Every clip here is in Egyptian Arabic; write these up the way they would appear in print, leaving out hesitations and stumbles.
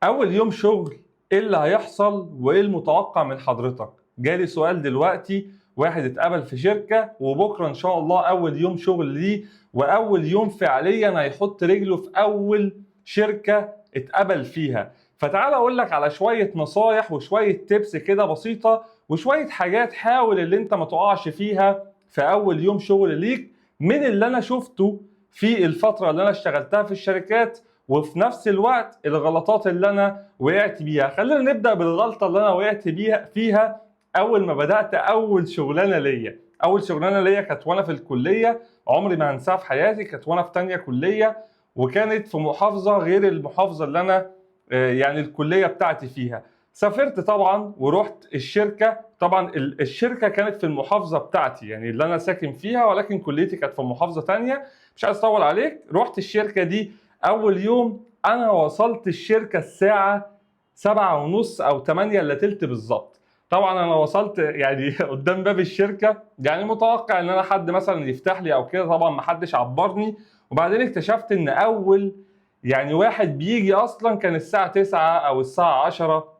اول يوم شغل ايه اللي هيحصل وايه المتوقع من حضرتك؟ جالي سؤال دلوقتي، واحد اتقبل في شركة وبكرة ان شاء الله اول يوم شغل ليه، واول يوم فعليا هيحط رجله في اول شركة اتقبل فيها. فتعال اقول لك على شوية نصايح وشوية tips كده بسيطة وشوية حاجات حاول اللي انت ما تقعش فيها في اول يوم شغل ليك، من اللي انا شفته في الفترة اللي انا اشتغلتها في الشركات، وفي نفس الوقت الغلطات اللي انا وقعت بيها. خلينا نبدا بالغلطه اللي انا وقعت بيها فيها اول ما بدات اول شغلانة ليا. اول شغلانة ليا كانت وانا في الكليه، عمري ما هنساها في حياتي. كانت وانا في تانية كليه، وكانت في محافظة غير المحافظة اللي انا يعني الكلية بتاعتي فيها. سافرت طبعا ورحت الشركه. طبعا الشركة كانت في المحافظة بتاعتي، يعني اللي انا ساكن فيها، ولكن كليتي كانت في محافظة تانية. مش عايز اطول عليك. رحت الشركة دي اول يوم، انا وصلت الشركة الساعة 7:30 او 7:40 بالظبط. طبعا انا وصلت يعني قدام باب الشركه، يعني متوقع ان انا حد مثلا يفتح لي او كده. طبعا ما حدش عبرني. وبعدين اكتشفت ان اول يعني واحد بيجي اصلا كان الساعة 9 او الساعة 10،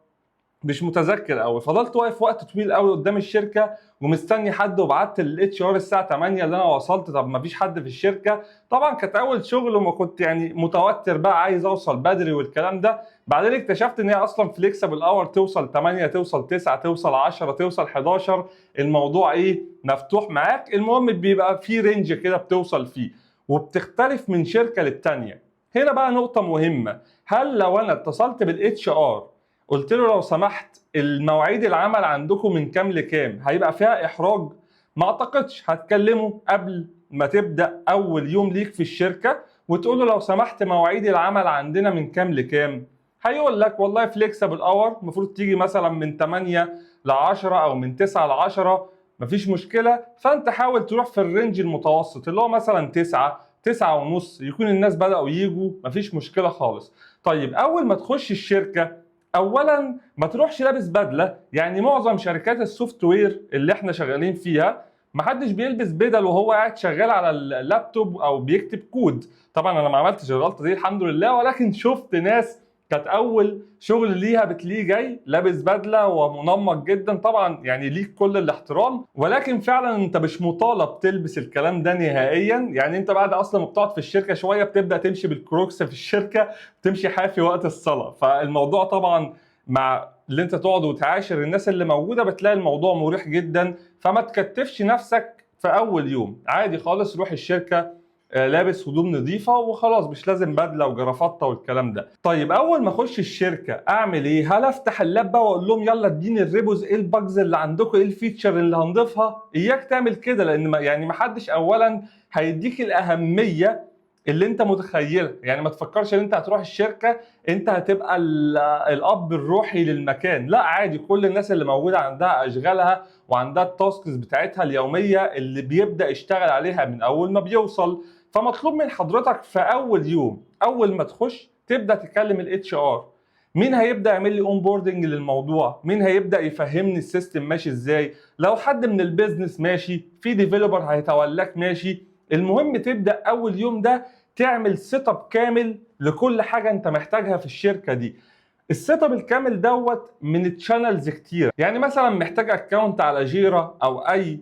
مش متذكر قوي. فضلت واقف وقت طويل قوي قدام الشركة ومستني حد، وبعت لل HR الساعة 8 اللي انا وصلت، طب ما فيش حد في الشركه. طبعا كانت اول شغل وما كنت يعني متوتر بقى، عايز اوصل بدري والكلام ده. بعدين اكتشفت ان هي اصلا flexible hour، توصل 8، توصل 9، توصل 10، توصل 11، الموضوع ايه مفتوح معاك. المهم بيبقى في range كده بتوصل فيه، وبتختلف من شركة للتانيه. هنا بقى نقطة مهمه: هل لو انا اتصلت بال HR قلت له لو سمحت المواعيد العمل عندكم من كام لكام، هيبقى فيها احراج؟ ما اعتقدش. هتكلمه قبل ما تبدا اول يوم ليك في الشركة وتقول له لو سمحت مواعيد العمل عندنا من كام لكام؟ هيقول لك والله flexible hour، المفروض تيجي مثلا من 8 ل 10 او من 9 ل 10، مفيش مشكله. فانت حاول تروح في ال range المتوسط اللي هو مثلا 9، 9:30، يكون الناس بدأوا يجوا، مفيش مشكلة خالص. طيب، اول ما تخش الشركه، اولا ما تروحش لابس بدله. يعني معظم شركات ال software اللي احنا شغالين فيها محدش بيلبس بدل وهو قاعد شغال على اللابتوب او بيكتب كود. طبعا انا ما عملتش الغلطة دي الحمد لله، ولكن شفت ناس كانت اول شغل ليها بتلاقيه جاي لابس بدله ومنمق جدا. طبعا يعني ليك كل الاحترام، ولكن فعلا انت مش مطالب تلبس الكلام ده نهائيا. يعني انت بعد اصلا ما بتقعد في الشركة شوية بتبدا تمشي بالكروكس في الشركه، تمشي حافي وقت الصلاه. فالموضوع طبعا مع اللي انت تقعد وتعاشر الناس اللي موجودة بتلاقي الموضوع مريح جدا. فما تكتفش نفسك في اول يوم، عادي خالص، روح الشركة لابس هدوم نظيفة وخلاص، مش لازم بدله وجرافطه والكلام ده. طيب، اول ما اخش الشركة اعمل ايه؟ هل افتح ال lap بقى واقول لهم يلا اديني ال repos، ايه ال bugs اللي عندكم، ايه ال feature اللي هنضيفها؟ اياك تعمل كده، لان ما يعني ما حدش اولا هيديك الاهمية اللي انت متخيلها. يعني ما تفكرش ان انت هتروح الشركة انت هتبقى الاب الروحي للمكان. لا، عادي، كل الناس اللي موجودة عندها اشغالها وعندها ال tasks بتاعتها اليومية اللي بيبدا يشتغل عليها من اول ما بيوصل. فمطلوب من حضرتك في اول يوم، اول ما تخش، تبدا تكلم ال HR: مين هيبدا يعمل لي onboarding للموضوع؟ مين هيبدا يفهمني ال system ماشي ازاي؟ لو حد من ال business ماشي، في developer هيتولاك ماشي. المهم تبدا اول يوم ده تعمل setup كامل لكل حاجة انت محتاجها في الشركة دي. ال setup الكامل دوت من channels كتير، يعني مثلا محتاج account على Jira او اي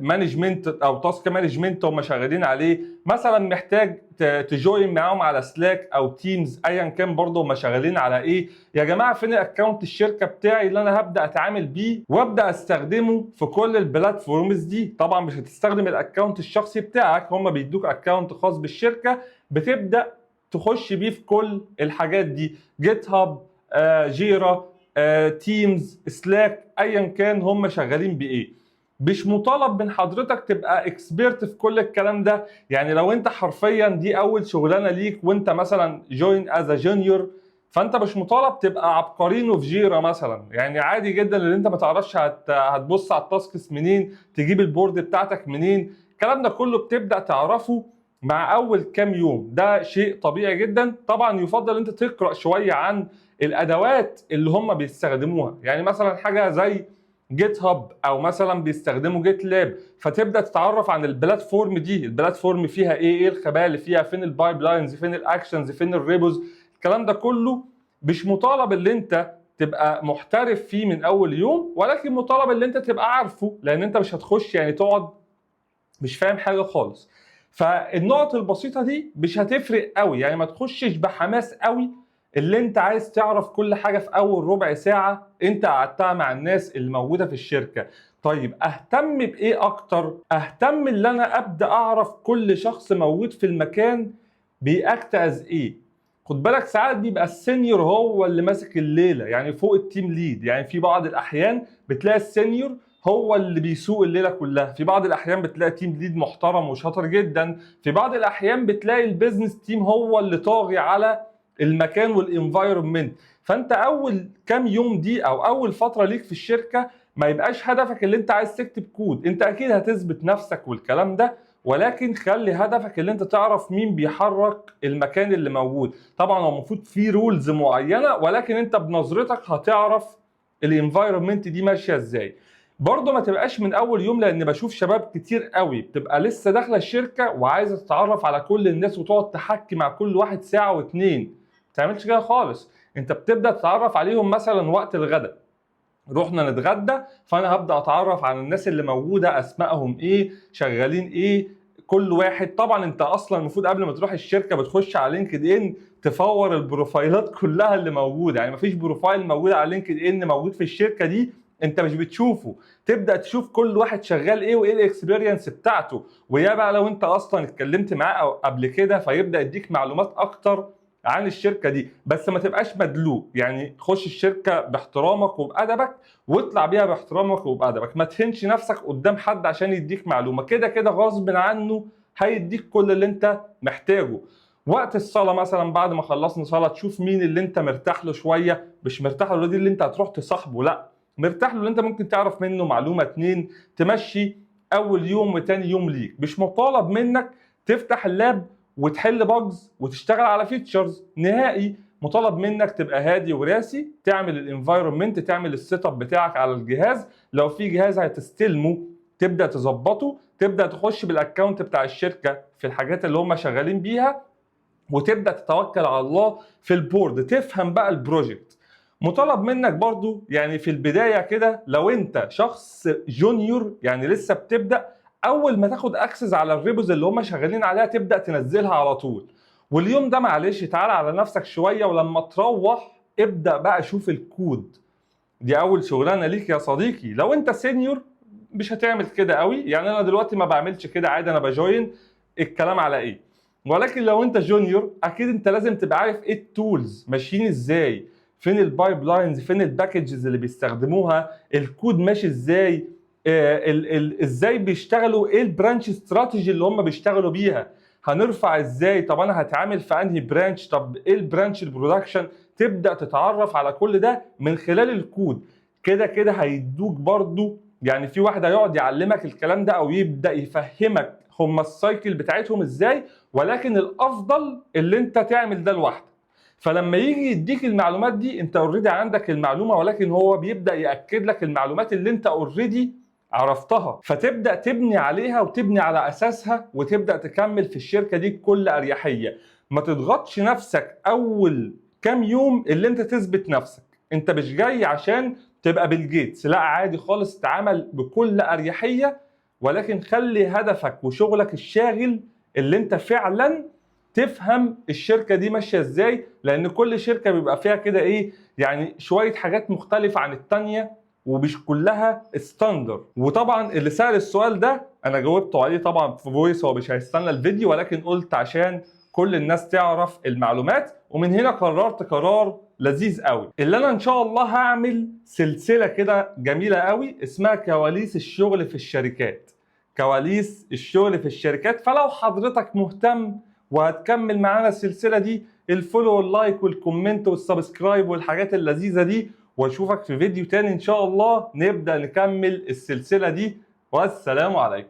management او task management هم شغالين عليه، مثلا محتاج ت join معاهم على Slack او Teams، ايا كان برضه هم شغالين على ايه. يا جماعه، فين ال account الشركة بتاعي اللي انا هبدا اتعامل بيه وابدا استخدمه في كل ال platforms دي؟ طبعا مش هتستخدم ال account الشخصي بتاعك، هم بيدوك account خاص بالشركة بتبدا تخش بيه في كل الحاجات دي: GitHub، Jira، Teams، Slack، ايا كان هم شغالين بايه. مش مطالب من حضرتك تبقى expert في كل الكلام ده. يعني لو انت حرفيا دي اول شغلانة ليك وانت مثلا join as junior، فانت مش مطالب تبقى عبقرينو في Jira مثلا. يعني عادي جدا اللي انت ما تعرفش هتبص على ال tasks منين، تجيب ال board بتاعتك منين، الكلام ده كله بتبدا تعرفه مع اول كام يوم، ده شيء طبيعي جدا. طبعا يفضل انت تقرا شوية عن الادوات اللي هم بيستخدموها، يعني مثلا حاجة زي GitHub او مثلا بيستخدموا GitLab، فتبدا تتعرف عن ال platform دي، ال platform فيها ايه، ايه الخبايا اللي فيها، فين ال pipelines، فين ال actions، فين ال repos، الكلام ده كله. مش مطالب اللي انت تبقى محترف فيه من اول يوم، ولكن مطالب اللي انت تبقى عارفه، لان انت مش هتخش يعني تقعد مش فاهم حاجة خالص. فالنقط البسيطة دي مش هتفرق قوي، يعني ما تخشش بحماس قوي اللي انت عايز تعرف كل حاجة في اول ربع ساعة انت قعدتها مع الناس اللي موجودة في الشركه. طيب اهتم بايه اكتر؟ اهتم اللي انا ابدا اعرف كل شخص موجود في المكان بي act as ايه. خد بالك ساعات بيبقى ال senior هو اللي ماسك الليله، يعني فوق ال team lead. يعني في بعض الاحيان بتلاقي ال senior هو اللي بيسوق الليلة كلها، في بعض الاحيان بتلاقي team lead محترم وشاطر جدا، في بعض الاحيان بتلاقي ال business team هو اللي طاغي على المكان وال environment. فانت اول كام يوم دي او اول فترة ليك في الشركة ما يبقاش هدفك اللي انت عايز تكتب كود، انت اكيد هتثبت نفسك والكلام ده، ولكن خلي هدفك اللي انت تعرف مين بيحرك المكان اللي موجود. طبعا هو المفروض في roles معينه، ولكن انت بنظرتك هتعرف ال environment دي ماشية ازاي. برضه ما تبقاش من اول يوم، لان بشوف شباب كتير قوي بتبقى لسه داخله الشركة وعايزه تتعرف على كل الناس وتقعد تحكي مع كل واحد ساعة واتنين. ما تعملش كده خالص. انت بتبدا تتعرف عليهم مثلا وقت الغداء، رحنا نتغدى، فانا هبدا اتعرف على الناس اللي موجوده، اسمائهم ايه، شغالين ايه، كل واحد. طبعا انت اصلا المفروض قبل ما تروح الشركة بتخش على LinkedIn تفور البروفايلات كلها اللي موجوده، يعني مفيش profile موجود على LinkedIn موجود في الشركة دي انت مش بتشوفه. تبدا تشوف كل واحد شغال ايه وايه ال experience بتاعته، ويا بقى لو انت اصلا اتكلمت معاه أو قبل كده فيبدا يديك معلومات اكتر عن الشركة دي. بس ما تبقاش مدلوق، يعني خش الشركة باحترامك وبادبك واطلع بيها باحترامك وبادبك. ما تهنش نفسك قدام حد عشان يديك معلومه، كده كده غصب عنه هيديك كل اللي انت محتاجه. وقت الصلاة مثلا بعد ما خلصنا صلاه، تشوف مين اللي انت مرتاح له شويه، مش مرتاح له دي اللي انت هتروح تصاحبه، لا، مرتاح له اللي انت ممكن تعرف منه معلومة اتنين، تمشي اول يوم وتاني يوم ليك. مش مطالب منك تفتح ال lap وتحل bugs وتشتغل على features نهائي، مطالب منك تبقى هادي وراسي، تعمل ال environment، تعمل ال setup بتاعك على الجهاز، لو في جهاز هتستلمه تبدا تظبطه، تبدا تخش بال account بتاع الشركة في الحاجات اللي هم شغالين بيها، وتبدا تتوكل على الله في ال board، تفهم بقى ال project. مطالب منك برضو يعني في البداية كده لو انت شخص junior يعني لسه بتبدا، اول ما تاخد access على ال repos اللي هم شغالين عليها تبدا تنزلها على طول. واليوم ده معلش تعال على نفسك شويه، ولما تروح ابدا بقى شوف الكود. دي اول شغلانة ليك يا صديقي. لو انت senior مش هتعمل كده قوي، يعني انا دلوقتي ما بعملش كده عادي، انا ب join الكلام على ايه. ولكن لو انت junior اكيد انت لازم تبقى عارف ايه ال tools ماشيين ازاي، فين ال pipelines، فين ال packages اللي بيستخدموها، الكود ماشي ازاي، ازاي بيشتغلوا، ايه ال branch strategy اللي هم بيشتغلوا بيها، هنرفع ازاي، طب انا هتعامل في انهي branch، طب ايه ال branch ال production. تبدا تتعرف على كل ده من خلال الكود. كده كده هيدوك برضو، يعني في واحد هيقعد يعلمك الكلام ده او يبدا يفهمك هم ال cycle بتاعتهم ازاي، ولكن الافضل اللي انت تعمل ده لوحدك. فلما يجي يديك المعلومات دي انت already عندك المعلومه، ولكن هو بيبدا ياكد لك المعلومات اللي انت already عرفتها، فتبدا تبني عليها وتبني على اساسها وتبدا تكمل في الشركة دي بكل اريحيه. ما تضغطش نفسك اول كام يوم اللي انت تثبت نفسك، انت مش جاي عشان تبقى بيل جيتس، لا عادي خالص، تعامل بكل اريحيه، ولكن خلي هدفك وشغلك الشاغل اللي انت فعلا تفهم الشركة دي ماشية ازاي، لان كل شركة بيبقى فيها كده ايه يعني شوية حاجات مختلفة عن التانية ومش كلها standard. وطبعا اللي سأل السؤال ده انا جاوبته عليه طبعا في voice، هو مش هيستنى الفيديو، ولكن قلت عشان كل الناس تعرف المعلومات. ومن هنا قررت قرار لذيذ قوي، اللي انا ان شاء الله هعمل سلسلة كده جميلة قوي اسمها كواليس الشغل في الشركات. كواليس الشغل في الشركات. فلو حضرتك مهتم وهتكمل معانا السلسلة دي، ال follow وال like وال comment وال subscribe والحاجات اللذيذة دي، واشوفك في فيديو تاني ان شاء الله نبدأ نكمل السلسلة دي. والسلام عليكم.